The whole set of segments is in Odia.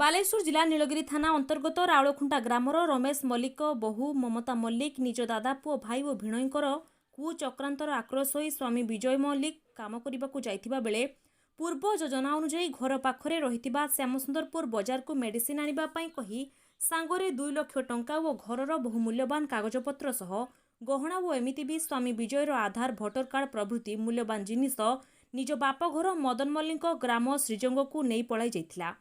ବାଲେଶ୍ୱର ଜିଲ୍ଲା ନୀଳଗିରି ଥାନା ଅନ୍ତର୍ଗତ ରାଉଳଖୁଣ୍ଟା ଗ୍ରାମର ରମେଶ ମଲ୍ଲିକ ବୋହୂ ମମତା ମଲ୍ଲିକ ନିଜ ଦାଦା ପୁଅ, ଭାଇ ଓ ଭିଣୋଇଙ୍କର କୁଚକ୍ରାନ୍ତର ଆକ୍ରୋଶ ହୋଇ ସ୍ୱାମୀ ବିଜୟ ମଲ୍ଲିକ କାମ କରିବାକୁ ଯାଇଥିବା ବେଳେ ପୂର୍ବ ଯୋଜନା ଅନୁଯାୟୀ ଘର ପାଖରେ ରହିଥିବା ଶ୍ୟାମସୁନ୍ଦରପୁର ବଜାରକୁ ମେଡିସିନ ଆଣିବା ପାଇଁ କହି ସାଙ୍ଗରେ 2 ଲକ୍ଷ ଟଙ୍କା ଓ ଘରର ବହୁ ମୂଲ୍ୟବାନ କାଗଜପତ୍ର ସହ ଗହଣା ଓ ଏମିତି ବି ସ୍ୱାମୀ ବିଜୟର ଆଧାର, ଭୋଟର କାର୍ଡ ପ୍ରଭୃତି ମୂଲ୍ୟବାନ ଜିନିଷ ନିଜ ବାପଘର ମଦନ ମଲ୍ଲିକଙ୍କ ଗ୍ରାମ ଶ୍ରୀଜଙ୍ଗକୁ ନେଇ ପଳାଇ ଯାଇଥିଲା।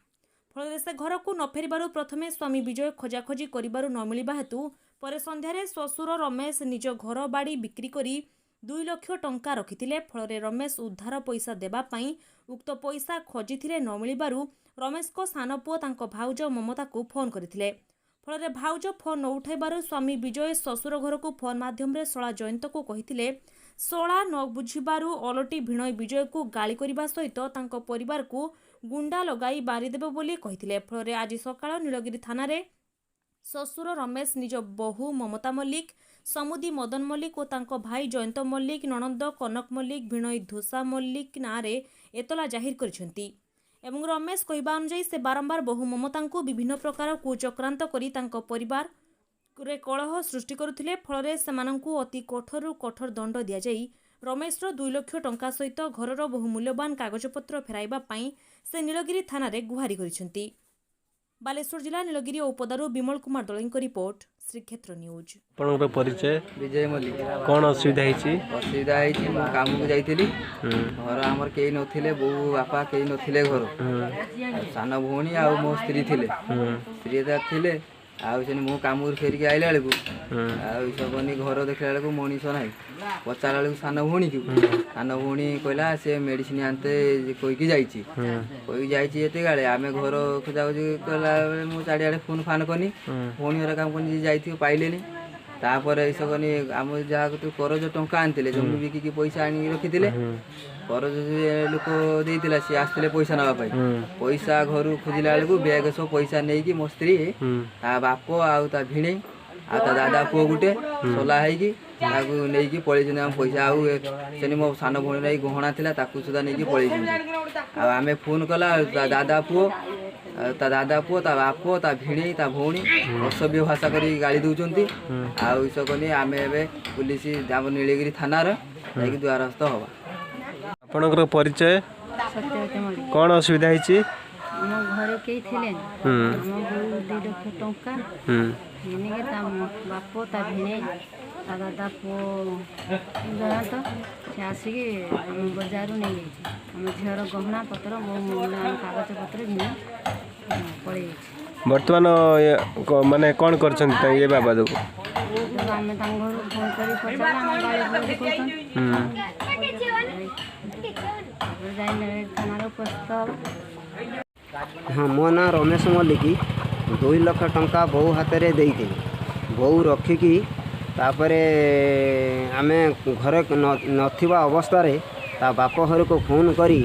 ଫଳରେ ସେ ଘରକୁ ନ ଫେରିବାରୁ ପ୍ରଥମେ ସ୍ୱାମୀ ବିଜୟ ଖୋଜାଖୋଜି କରିବାରୁ ନ ମିଳିବା ହେତୁ ପରେ ସନ୍ଧ୍ୟାରେ ଶ୍ୱଶୁର ରମେଶ ନିଜ ଘର ବାଡ଼ି ବିକ୍ରି କରି 2 ଲକ୍ଷ ଟଙ୍କା ରଖିଥିଲେ। ଫଳରେ ରମେଶ ଉଦ୍ଧାର ପଇସା ଦେବା ପାଇଁ ଉକ୍ତ ପଇସା ଖୋଜିଥିଲେ। ନ ମିଳିବାରୁ ରମେଶଙ୍କ ସାନ ପୁଅ ତାଙ୍କ ଭାଉଜ ମମତାକୁ ଫୋନ୍ କରିଥିଲେ। ଫଳରେ ଭାଉଜ ଫୋନ୍ ନ ଉଠାଇବାରୁ ସ୍ୱାମୀ ବିଜୟ ଶ୍ୱଶୁର ଘରକୁ ଫୋନ୍ ମାଧ୍ୟମରେ ଶଳା ଜୟନ୍ତକୁ କହିଥିଲେ। ଶଳା ନ ବୁଝିବାରୁ ଓଲଟି ଭିଣୋଇ ବିଜୟକୁ ଗାଳି କରିବା ସହିତ ତାଙ୍କ ପରିବାରକୁ ଗୁଣ୍ଡା ଲଗାଇ ମାରିଦେବ ବୋଲି କହିଥିଲେ। ଫଳରେ ଆଜି ସକାଳ ନୀଳଗିରି ଥାନାରେ ଶ୍ୱଶୁର ରମେଶ ନିଜ ବୋହୂ ମମତା ମଲ୍ଲିକ, ସମୁଦି ମଦନ ମଲ୍ଲିକ ଓ ତାଙ୍କ ଭାଇ ଜୟନ୍ତ ମଲ୍ଲିକ, ନଣନ୍ଦ କନକ ମଲ୍ଲିକ, ଭିଣୋଇ ଧୋସା ମଲ୍ଲିକ ନାଁରେ ଏତଲା ଜାହିର କରିଛନ୍ତି। ଏବଂ ରମେଶ କହିବା ଅନୁଯାୟୀ ସେ ବାରମ୍ବାର ବୋହୂ ମମତାଙ୍କୁ ବିଭିନ୍ନ ପ୍ରକାର କୁଚକ୍ରାନ୍ତ କରି ତାଙ୍କ ପରିବାରରେ କଳହ ସୃଷ୍ଟି କରୁଥିଲେ। ଫଳରେ ସେମାନଙ୍କୁ ଅତି କଠୋରରୁ କଠୋର ଦଣ୍ଡ ଦିଆଯାଇ ରମେଶର 2 ଲକ୍ଷ ଟଙ୍କା ସହିତ ଘରର ବହୁ ମୂଲ୍ୟବାନ କାଗଜପତ୍ର ଫେରାଇବା ପାଇଁ ସେ ନୀଳଗିରି ଥାନାରେ ଗୁହାରି କରିଛନ୍ତି। ବାଲେଶ୍ୱର ଜିଲ୍ଲା ନୀଳଗିରି ଔପଦାରୁ ବିମଳ କୁମାର ଦଳେଇଙ୍କ ରିପୋର୍ଟ, ଶ୍ରୀକ୍ଷେତ୍ର ନ୍ୟୁଜ୍। ଆପଣଙ୍କର ପରିଚୟ? ବିଜୟ ମଲ୍ଲିକ। କ'ଣ ଅସୁବିଧା ହେଇଛି? ଅସୁବିଧା ହେଇଛି, ମୁଁ କାମକୁ ଯାଇଥିଲି। ଘର ଆମର କେହି ନଥିଲେ, ବୋଉ ବାପା କେହି ନଥିଲେ ଘର। ଆଉ ସାନ ଭଉଣୀ ଆଉ ମୋ ସ୍ତ୍ରୀ ଥିଲେ। ସ୍ତ୍ରୀ ଯେତେବେଳେ ଥିଲେ, ଆଉ ସେନି ମୁଁ କାମରୁ ଫେରିକି ଆଇଲା ବେଳକୁ ଆଉ ସବନି ଘର ଦେଖିଲା ବେଳକୁ ମଣିଷ ନାହିଁ। ପଚାରିଲା ବେଳକୁ ସାନ ଭଉଣୀକୁ, ସାନ ଭଉଣୀ କହିଲା ସେ ମେଡ଼ିସିନ ଆଣିତେ କହିକି ଯାଇଛି। କହିକି ଯାଇଛି ଏତେ କାଳେ ଆମେ ଘର ଖୋଜାଖୋଜି କଲା ବେଳେ ମୁଁ ଚାରିଆଡ଼େ ଫୋନ୍ ଫାନ୍ କନି। ଭଉଣୀ ଘର କାମ କନି, ଯିଏ ଯାଇଥିବ ପାଇଲେନି। ତାପରେ ଏସବୁ କନି, ଆମ ଯାହାକୁ ତୁ କରଜ ଟଙ୍କା ଆଣିଥିଲେ, ଜମି ବିକିକି ପଇସା ଆଣିକି ରଖିଥିଲେ, କରଜ ଯିଏ ଲୋକ ଦେଇଥିଲା ସିଏ ଆସିଥିଲେ ପଇସା ନେବା ପାଇଁ। ପଇସା ଘରୁ ଖୋଜିଲା ବେଳକୁ ବ୍ୟାଗ ସବୁ ପଇସା ନେଇକି ମୋ ସ୍ତ୍ରୀ, ତା ବାପ ଆଉ ତା ଭିଣେଇ ଆଉ ତା ଦାଦା ପୁଅ ଗୋଟେ ସଲା ହେଇକି ତାକୁ ନେଇକି ପଳେଇଛନ୍ତି ଆମ ପଇସା। ଆଉ ସେନି ମୋ ସାନ ଭଉଣୀର ଏଇ ଗହଣା ଥିଲା, ତାକୁ ସୁଦ୍ଧା ନେଇକି ପଳେଇଛନ୍ତି। ଆଉ ଆମେ ଫୋନ୍ କଲା, ତା ଦାଦା ପୁଅ ଆଉ ତା ଦାଦା ପୁଅ, ତା ବାପ, ତା ଭିଣେଇ, ତା ଭଉଣୀ ଅସଭ୍ୟ ଭାଷା କରି ଗାଳି ଦେଉଛନ୍ତି। ଆଉ ଏସବୁ କନି ଆମେ ଏବେ ପୁଲିସ ଆମ ନୀଳଗିରି ଥାନାର ଯାଇକି ଦ୍ୱାରସ୍ଥ ହବା। ଆପଣଙ୍କର ପରିଚୟ? ସତ୍ୟବତୀ ମଲ୍ଲିକ। କ'ଣ ଅସୁବିଧା ହେଇଛି? ଆମ ଘରେ କେହି ଥିଲେନି। ଆମ ବୋଉ 2 ଲକ୍ଷ ଟଙ୍କା ଘିନିକି ତା ବାପ, ତା ଭିଣେଇ, ତା ଦାଦା ପୁଅ ଜୟନ୍ତ ସେ ଆସିକି ଆମ ବଜାରରୁ ନେଇଯାଇଛି। ଆମ ଝିଅର ଗହଣା ପତ୍ର, ବହୁ ମୂଲ୍ୟବାନ କାଗଜପତ୍ର ଘିନି ପଳେଇ ଯାଇଛି। ବର୍ତ୍ତମାନ ମାନେ କ'ଣ କରିଛନ୍ତି ଏ ବାବଦକୁ? ତେଣୁ ଆମେ ତାଙ୍କ ଘରୁ ଫୋନ୍ କରି ପଚାରିଲେ ଆମ ଗାଳି ଗୁଲଜ କରୁଛନ୍ତି। ତାପରେ ଯାଇ ନୀଳଗିରି ଥାନାରେ ଉପସ୍ଥିତ ହବ। ହଁ, ମୋ ନାଁ ରମେଶ ମଲ୍ଲିକ। 2 ଲକ୍ଷ ଟଙ୍କା ବୋଉ ହାତରେ ଦେଇଥିଲି। ବୋଉ ରଖିକି ତାପରେ ଆମେ ଘରେ ନଥିବା ଅବସ୍ଥାରେ ତା ବାପ ଘରକୁ ଫୋନ୍ କରି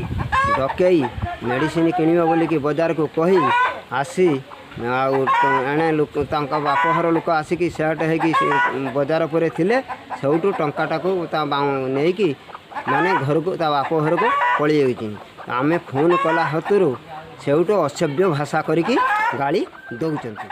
ଡକେଇ ମେଡ଼ିସିନ କିଣିବ ବୋଲିକି ବଜାରକୁ କହି ଆସି ଆଉ ଏଣେ ଲୋକ ତାଙ୍କ ବାପ ଘର ଲୋକ ଆସିକି ସେଟ୍ ହେଇକି ସେ ବଜାର ଉପରେ ଥିଲେ। ସେଇଠୁ ଟଙ୍କାଟାକୁ ତା ନେଇକି ମାନେ ଘରକୁ ତା ବାପ ଘରକୁ ପଳେଇ ଯାଇଛି। ଆମେ ଫୋନ୍ କଲା ହେତୁରୁ ସେଇଠୁ ଅସଭ୍ୟ ଭାଷା କରିକି ଗାଳି ଦେଉଛନ୍ତି।